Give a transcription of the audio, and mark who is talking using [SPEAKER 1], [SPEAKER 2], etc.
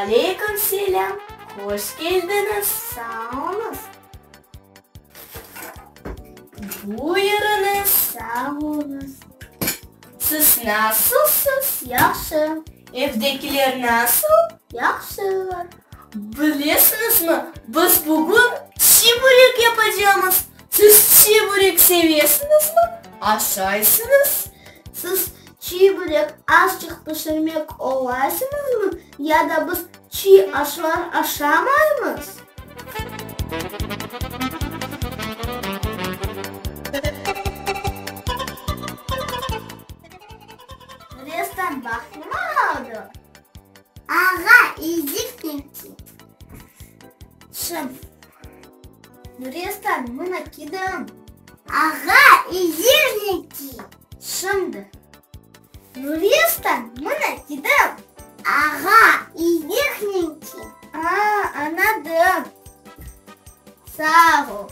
[SPEAKER 1] Aleyküm selâm, hoş keldiñiz!
[SPEAKER 2] Sağ oluñız!
[SPEAKER 1] Buyurıñız!
[SPEAKER 2] Sağ oluñız!
[SPEAKER 1] Siz nasılsız?
[SPEAKER 2] Yahşı!
[SPEAKER 1] Evdekiler nasıl?
[SPEAKER 2] Yahşılar!
[SPEAKER 1] Bilesiñizmi, biz bugün çiburek yapacamız. Siz çiburek sevesiñizmi? Aşaysıñız?
[SPEAKER 2] Siz çiburek azçıq pişirmek olaysıñızmı ya da biz çiy aşlar aşamaymız? Restan baq nima oldı? Ağa, izikniki. Şım. Nurestan, mına kidim. Ağa, izirniki. Şimdi. Nurestan, mına kidim. Ağa, izirniki. A, añladım. Sağ ol.